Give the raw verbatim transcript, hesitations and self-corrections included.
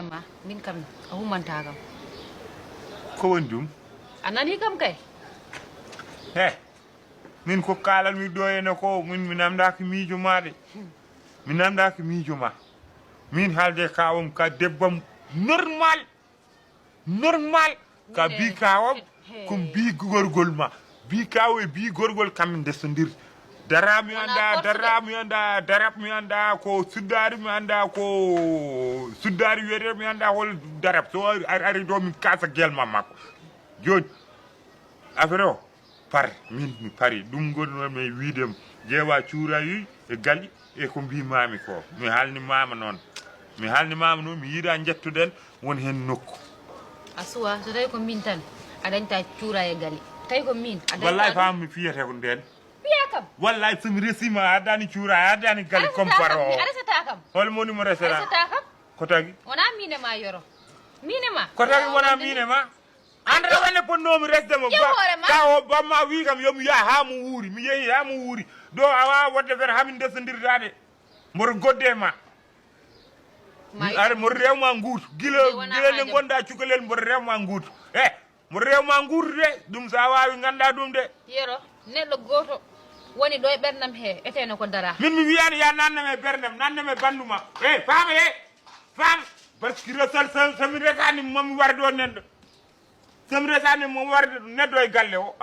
Ma, min kam a humanta kam. Ko woni ɗum? A nani kam kay? He, min ko kaalanmi ɗo ene ko, min mi namdaki miijo ma de. Mi namdaki miijo ma. Min haalde kawam ka debbam normal. Normal. Ka bi kawam, kum bi gorgol ma. Bi kawo e bi gorgol kam ndesondir. Dara mi anda, dara mi anda, darab mi anda ko suddari mi anda ko suddari wiyete mi anda hol darab. So ari ari ɗo min kasa gelma makko. Joni affaire o par min mi pari ɗum gonnomi e wiidem ƴeewa cuurayi e gali e ko mbimami ko mi halni mama noon. Mi halni mama noon mi yiiɗa jettuɗen won hen nokku. A suwa so tawi ko min tan a dañta cuura e gali tawi ko min a dañta Wallahi fam mi fiyete ko nden. Piya kam. Wallahi somi resima a addani cuura a addani gali comme paro. A resata kam. Hol moni mo A resata? Resata kam. Ko tagi? Wona min e ma Yoro. Min e ma. Ko tagi wona min e ma? An rawane ponnomi resde mo Ƴeew hoore ma. Ka o bamma wi kam yomi yaha ha mo wuuri mi yehi ha mo wuuri. Ɗo a wawa wadde feere hamin ndesodirtade. Mboɗo godde e ma. Ma Are mboɗo rewma nguutu gila Nde wona gila nde haajo. Gonda cukalel mboɗo rewma nguutu e mboɗo rewma nguutu de. Ɗum sa wawi ganda ɗum de. Yero neɗɗo goto woni ɗo e ɓernam he eteno ko dara. Min mi wiyani ya nannam e berndam nannam e banduma e faama e faama. Parce que resal somi resani momi warde o nenɗo somi resani momi warde neɗɗo e galle o.